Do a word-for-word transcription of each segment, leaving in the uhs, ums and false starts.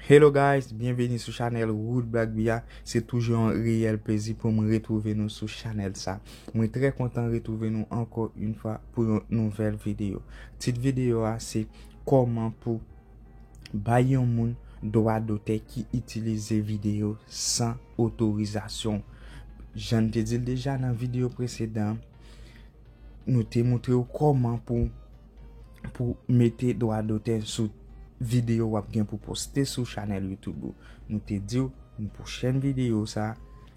Hello guys, byenveni sou chanèl Wood Black Bia. Se toujou yon reyèl plezi pou m retwouve nou sou chanèl sa. Mwen trè kontan retwouve nou ankò yon fwa pou yon nouvèl videyo. Tit videyo a se kòman pou bay yon moun dwa dotè ki itilize videyo san otorizasyon. Jan n te di l deja nan videyo presedan, nou te montre w kòman pou pou mete dwa dotè sou videyo w ap gen pou poste sou chanèl YouTube ou. Nou te di w nan pwochèn videyo sa,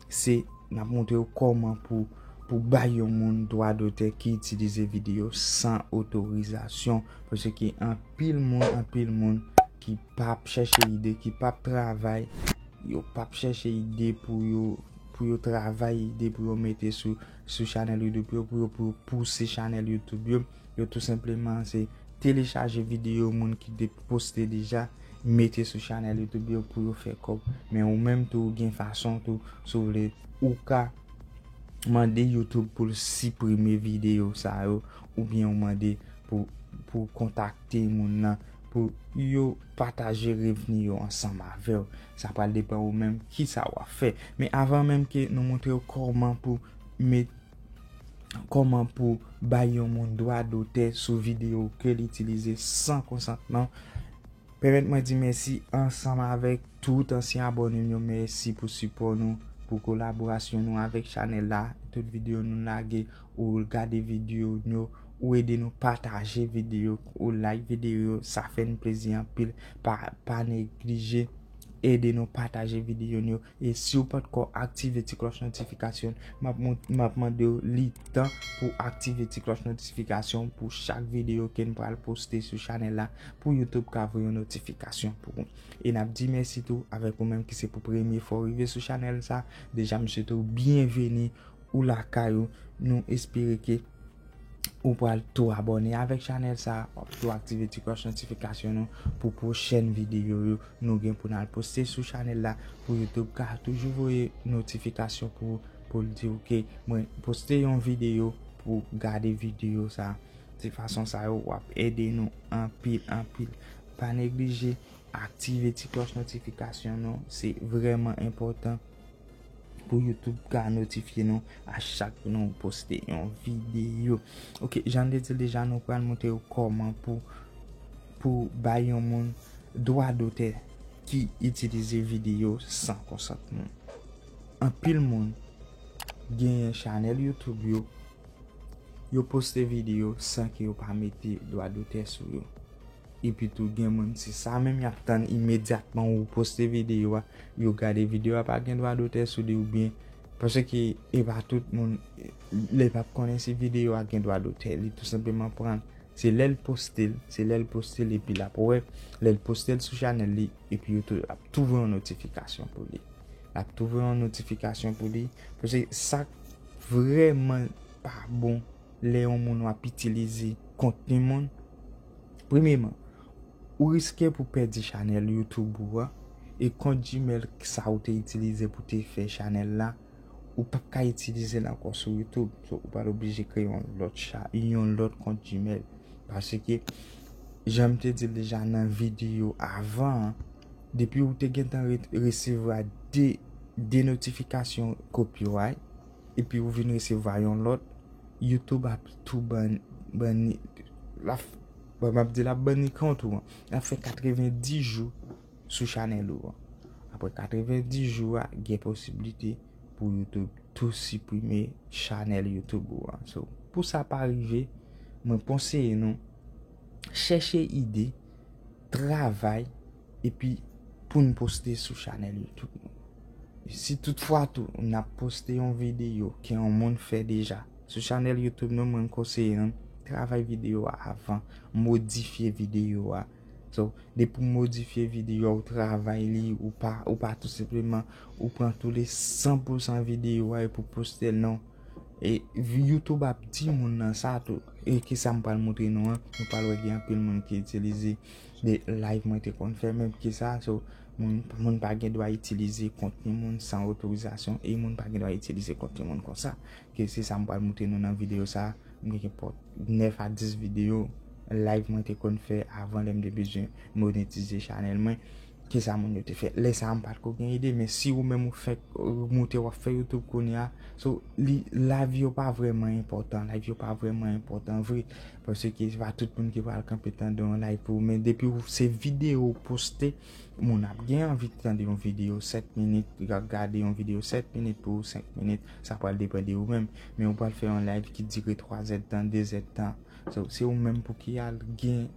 se n ap montre w kòman pou pou bay yon moun dwa dotè ki itilize videyo san otorizasyon. Paske anpil moun, anpil moun ki p ap chèche ide, ki p ap travay, yo p ap chèche ide pou yo pou yo travay ide pou yo mete sou sou chanèl YouTube yo, pou yo pou yo pouse chanèl YouTube yo. Yo tou senpleman se telechaje videyo moun ki te poste deja, mete sou chanèl YouTube yo pou yo fè kòb. Men ou menm tou ou gen fason tou, si w vle, ou ka mande YouTube pou l siprime videyo sa yo, oubyen ou mande pou pou kontakte moun nan pou yo pataje revni yo ansanm avè w. Sa pral depann ou menm kisa w ap fè. Men avan menm ke nou montre w kòman pou met kòman pou bay yon moun dwa dotè sou videyo ke l itilize san konsantman, pèmèt mwen di mèsi ansanm avèk tout ansyen abòne m yo. Mèsi pou sipò nou, pou kolaborasyon nou avèk chanèl la. Tout videyo nou lage, ou gade videyo nou, ou ede nou pataje videyo, ou like videyo, sa fè n plezi anpil. Pa, pa neglije ede nou pataje videyo nou. E si w pa t ko aktive ti klòch notifikasyon, m ap mont- m ap mande w li tan pou aktive ti klòch notifikasyon pou chak videyo ke n pral poste sou chanèl la, pou YouTube ka voye yon notifikasyon pou ou. E n ap di mèsi tou avèk ou menm ki se pou premye fwa w rive sou chanèl sa. Deja m swete w byenveni, ou lakay ou. Nou espere ke ou pral tou abòne avèk chanèl sa, w ap tou aktive ti klòch notifikasyon nou pou pwochèn videyo yo nou gen pou n al poste sou chanèl la, pou YouTube ka toujou voye notifikasyon pou pou l di w ke mwen poste yon videyo, pou gade videyo sa. Se fason sa yo w ap ede nou anpil, anpil. Pa neglije aktive ti klòch notifikasyon nou, se vrèman enpòtan pou YouTube ka notifye nou a chak nou poste yon videyo. Ok, jan m te di l deja, nou pral montre w kòman pou pou bay yon moun dwa dotè ki itilize videyo san konsantman. Anpil moun genyen chanèl YouTube yo, yo poste videyo san ke yo pa mete dwa dotè sou yo. Epi tou gen moun se sa menm y ap tann imedyatman ou poste videyo a, yo gade videyo a pa gen dwa dotè sou li oubyen paske e pa tout moun li p ap konnen si videyo a gen dwa dotè, li tou senpleman pran, se lè l poste l, se lè l poste l epi l ap wè, lè l poste l sou chanèl li epi yo tou ap tou voye yon notifikasyon pou li. L ap tou voye yon notifikasyon pou li. Paske sa k vrèman pa bon lè yon moun w ap itilize kontni moun, premyeman, ou riske pou pèdi chanèl YouTube ou a, e kont Gmail sa ou te itilize pou te fè chanèl la, ou p ap ka itilize l ankò sou YouTube. So, ou pral oblije kreye yon lòt cha, yon lòt kont Gmail. Paske, jan m te di l deja nan videyo avan an, depi ou te gentan re- resevwa de, de notifikasyon copyright, epi ou vin resevwa yon lòt, YouTube ap tou ban, banni, l ap, bon, m ap di l ap banni kont ou an. L ap fè katrevenndis jou sou chanèl ou an. Apre katrevenndis jou a, gen posiblite pou YouTube tou siprime chanèl YouTube ou an. So, pou sa pa rive, mwen konseye nou, chèche ide, travay, epi pou n poste sou chanèl YouTube nou. Si toutfwa tou n ap poste yon videyo ke yon moun fè deja sou chanèl YouTube nou, mwen konseye nou travay videyo a avan, modifye videyo a. So, depi w modifye videyo a, ou travay li, ou pa, ou pa tou senpleman, ou pran tou le san pou san videyo a epi w poste l, non. E YouTube ap di moun nan sa tou. E kisa m pral montre nou an? Nou pral wè gen anpil moun ki itilize de live mwen te konn fè, menm ki sa, so, moun, moun pa gen dwa itilize kontni moun san otorizasyon, e moun pa gen dwa itilize kontni moun konsa. Ke se sa m pral montre nou nan videyo sa. M gen nenpòt nèf a dis videyo live mwen te konn fè avan lè m te bezwen monetize chanèl mwen. kisa moun yo te fè. Lè sa a, m pa t ko gen ide, men si ou menm ou fèk, ou monte w ap fè YouTube kounye a, so, li, live yo pa vrèman enpòtan, live yo pa vrèman enpòtan vre, paske se pa tout moun ki pral kanpe tande yon live pou ou, men depi ou, se videyo ou poste, moun ap gen anvi tande yon videyo sèt minit, y ap gade yon videyo sèt minit pou ou, senk minit, sa pral depann de ou menm, men ou pral fè yon live ki dire twa zèdtan, de zèdtan, so, se ou menm pou ki al gen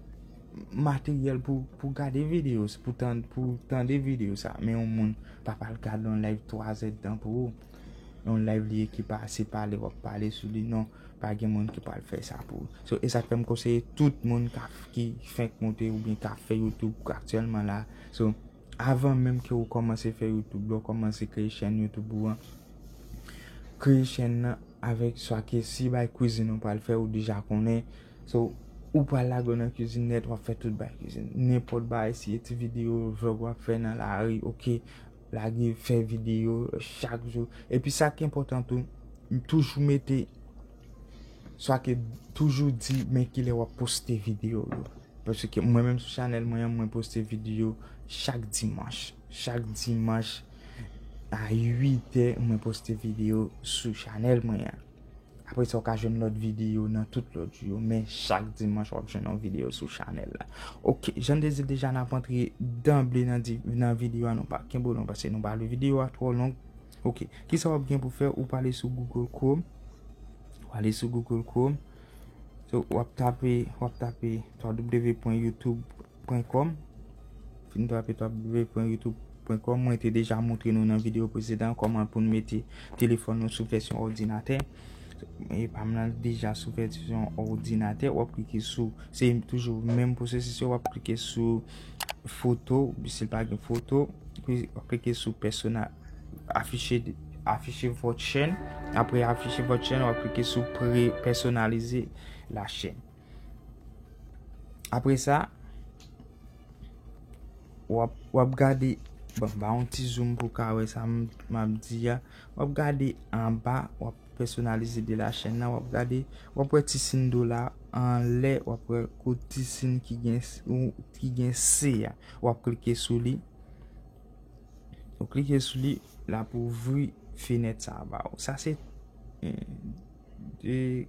materyèl pou, pou gade videyo, pou tan-, pou tande videyo sa. Men yon moun pa pral gade yon live twa zèdtan pou ou. Yon live li ye ki pa se pale w ap pale sou li, non. Pa gen moun ki pral fè sa pou ou. So, e sa k fè m konseye tout moun k ap, ki fenk monte oubyen k ap fè YouTube aktyèlman la. So, avan menm ke ou kòmanse fè YouTube, lè w kòmanse kreye chèn YouTube ou an, kreye chèn nan avèk swa ke si bay kwizin ou pral fè, ou deja konnen. So, ou pral lage w nan kwizin nèt, w ap fè tout bay kwizin. Nenpòt bagay, si e ti videyo vlòg w ap fè nan lari, oke, lage, fè videyo chak jou. Epi sa ki enpòtan tou, toujou mete, swa ke toujou di men kilè w ap poste videyo yo. Paske mwen menm sou chanèl mwen an, mwen poste videyo chak dimanch. Chak dimanch a uit è, mwen poste videyo sou chanèl mwen an. Apre sa, w ka jwenn lòt videyo nan tout lòt jou yo, men chak dimanch w ap jwenn yon videyo sou chanèl la. Oke, jan n te di l deja, n ap antre danble nan di-, nan videyo a, nou pa kenbe w non, paske nou pa vle videyo a twò long. Oke, kisa w ap gen pou fè? Ou pale sou Google Chrome, w ale sou Google Chrome, so, w ap tape, w ap tape w w w pwen youtube pwen kòm. Fin tape w w w pwen youtube pwen kòm. Mwen te deja montre nou nan videyo presedan kòman pou n mete telefòn nou sou vèsyon òdinatè. E pa m nan deja sou vèsyon òdinatè. W ap klike sou, se toujou menm pwosesis yo, w ap klike sou foto, si l pa gen foto, w ap klike sou pèsona-, afiche, afiche vòt chèn. Apre afiche vòt chèn, w ap klike sou pre-, pèsonalize la chèn. Apre sa, w ap, w ap gade, bon, ba yon ti zoom pou w ka wè sa m, m ap di a. W ap gade anba, w ap pèsonalize de la chèn nan, w ap gade, w ap wè ti siy dola anlè, w ap wè kote ti siy ki gen s-, ou, ki gen C a. W ap klike sou li. Ou klike sou li, l ap ouvri fenèt sa a ba ou. Sa se, eh, de,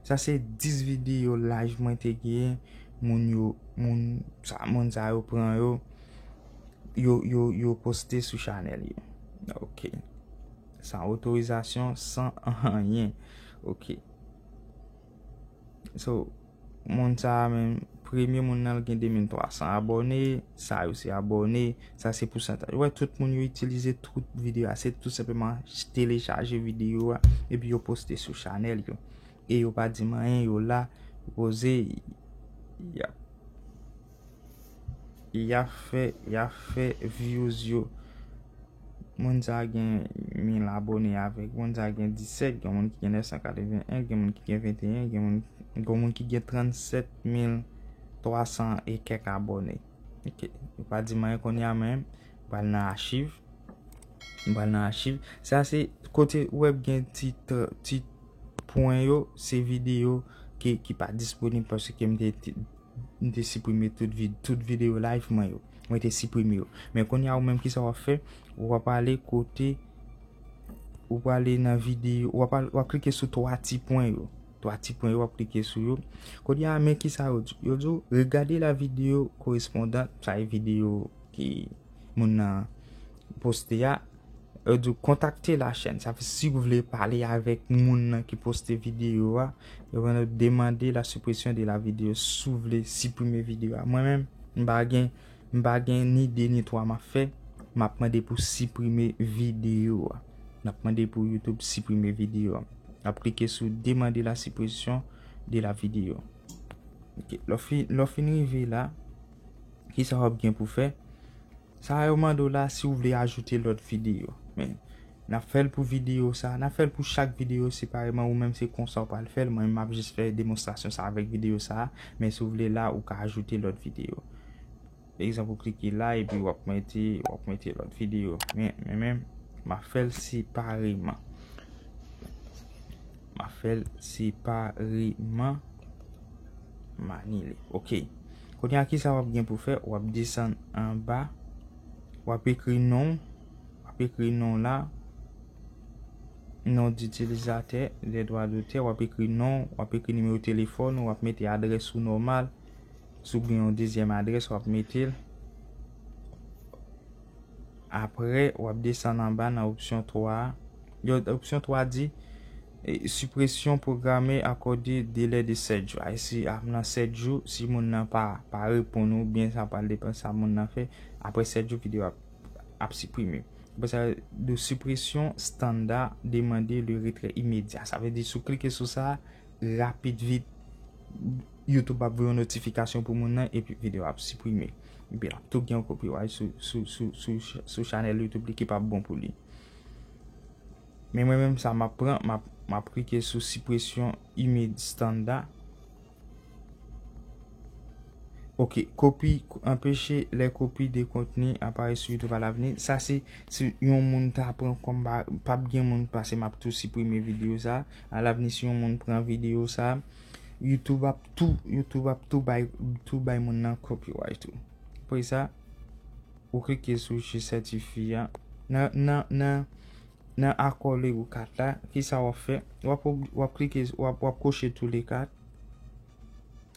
sa se dis videyo live mwen te genyen. Moun yo, moun sa, moun sa yo pran yo, yo, yo, yo poste sou chanèl yo. Oke. San otorizasyon, san anyen. Oke. So, moun sa a menm, premye moun nan l gen de mil twa san abòne, sa yo se abòne, sa se pousantaj. Ou wè, tout moun yo itilize tout videyo a, se tou senpleman telechaje videyo a, epi yo poste sou chanèl yo. E yo pa di m anyen, yo la, poze, y ap, y ap fè, y ap fè views yo. Moun sa gen mil abòne avèk, moun sa gen disèt, gen moun ki gen nèf san katreven en, gen moun ki gen venteyen, gen moun, gen moun ki gen trannsèt mil twa san e kèk abòne. Oke, yo pa di m anyen kounye a, men m pral nan achiv. M pral nan achiv. Sa se kote w wè gen ti tr-, ti pwen yo, se videyo ki, ki pa disponib paske m te, te, m te siprime tout vid-, tout videyo live mwen yo. Mwen te siprime yo. Men kounye a ou menm kisa w ap fè? W ap ale kote, w ap ale nan videyo, w ap al-, w ap klike sou twa ti pwen yo. Twa ti pwen yo, w ap klike sou yo. Kounye a, men kisa yo di. Yo di w, regarder la vidéo correspondante, sa e videyo ki moun nan poste a. Yo di w contacter la chaîne. Sa vle, si w vle pale avèk moun nan ki poste videyo a, yo va demander la suppression de la vidéo. Si w vle siprime videyo a. Mwen menm, m pa gen, m pa gen ni de ni twa m ap fè. M ap mande pou siprime videyo a. M ap mande pou YouTube siprime videyo a. M ap klike sou demander la suppression de la vidéo. Ok, lè w fin, lè w fin rive la, kisa w ap gen pou fè? Sa yo mande w la, si w vle ajoute lòt videyo. Men, n ap fè l pou videyo sa, n ap fè l pou chak videyo separeman, ou menm se konsa w pral fè l. Mwen, m ap jis fè demonstrasyon sa avèk videyo sa, men si w vle la, ou ka ajoute lòt videyo. Pa egzanp, ou klike la, epi w ap mete, w ap mete lòt videyo. Men, men, men, m ap fè l separeman. M ap fè l separeman. M anile. Ok. Kounye a, ki sa w ap gen pou fè? W ap desann anba, w ap ekri non, w ap ekri non la, non ditilizatè, lè dwa dotè, w ap ekri non, w ap ekri nimewo telefòn, w ap mete adrès ou nòmal. Si w gen yon dezyèm adrès, w ap mete l. Apre, w ap desann anba nan opsyon twa a. Yo, opsyon twa di, e, sipresyon pwograme akòde delè de sèt jou. Ayiti ap nan sèt jou, si moun nan pa, pa reponn ou, byen sa pral depann sa moun nan fè. Apre sèt jou, videyo ap, ap siprime. Apre sa, de sipresyon standa demande le retrè imedya. Sa vle di, si w klike sou sa, rapid vit, YouTube ap voye yon notifikasyon pou moun nan, epi videyo ap siprime. Epi l ap tou gen yon copyright sou, sou, sou, sou, sou chanèl YouTube li ki p ap bon pou li. Men mwen menm sa m ap pran, m ap, m ap klike sou sipresyon image standa. Ok, kopi, anpeche lè kopi de kontni aparèt sou YouTube alavni. Sa se, si yon moun ta pran kòm pa, p ap gen moun pase m ap tou siprime videyo sa. Alavni si yon moun pran videyo sa, YouTube ap tou, YouTube ap tou bay, tou bay moun nan copyright tou. Apre sa, ou klike sou je certifie a. Nan, nan, nan, nan akò Lego kat la, ki sa w ap fè? W ap, w ap klike, w ap, w ap koche tou le kat.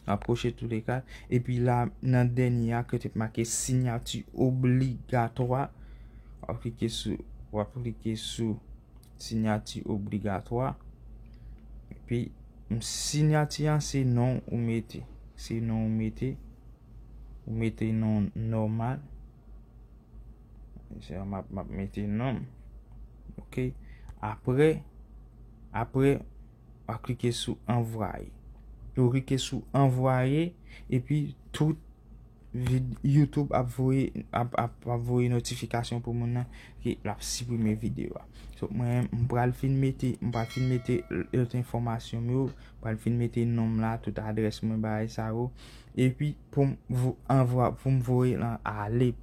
W ap koche tou le kat. Epi la, nan dènye a, kote k make sinyati obligatwa, w ap klike sou, w ap klike sou sinyati obligatwa. Epi, m, sinyati an, se non ou mete. Se non ou mete. Ou mete non nòmal. Se m ap, m ap mete non m. Ok. Apre, apre, w ap klike sou anvwaye. Ou klike sou anvwaye, epi tout vid-, YouTube ap voye, ap, ap, ap voye notifikasyon pou moun nan ke l ap siprime videyo a. So, mwen, m pral fin mete, m pral fin mete lòt enfòmasyon m yo, m pral fin mete non m la, tout adrès mwen, bagay sa yo. Epi, pou m vo-, anvwa-, pou m voye l ale.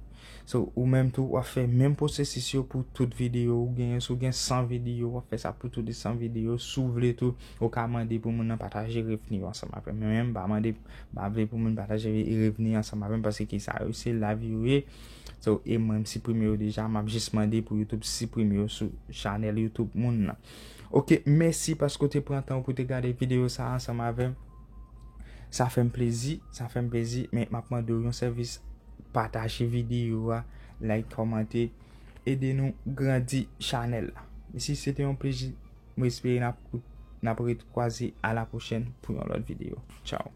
So, ou menm tou, w ap fè menm pwosesis yo pou tout videyo ou genyen. Si w gen san videyo, w ap fè sa pou tout san videyo. Si w vle tou, ou ka mande pou moun nan pataje revni yo ansanm avè m. Men, men m pa mande, m pa vle pou moun pataje revni ansanm avè m, paske ki sa yo, se live yo ye. So, e mwen, m siprime yo deja, m ap jis mande pou YouTube siprime yo sou chanèl YouTube moun nan. Ok, mèsi paske w te pran tan pou te gade videyo sa ansanm avè m. Sa fè m plezi, sa fè m plezi, men m ap mande w yon sèvis, pataje videyo a, like, kòmante, ede nou grandi chanèl la. Mesi, se te yon plezi. Mwen espere n ap, n ap retwaze a la pwochèn pou yon lòt videyo. Tchao.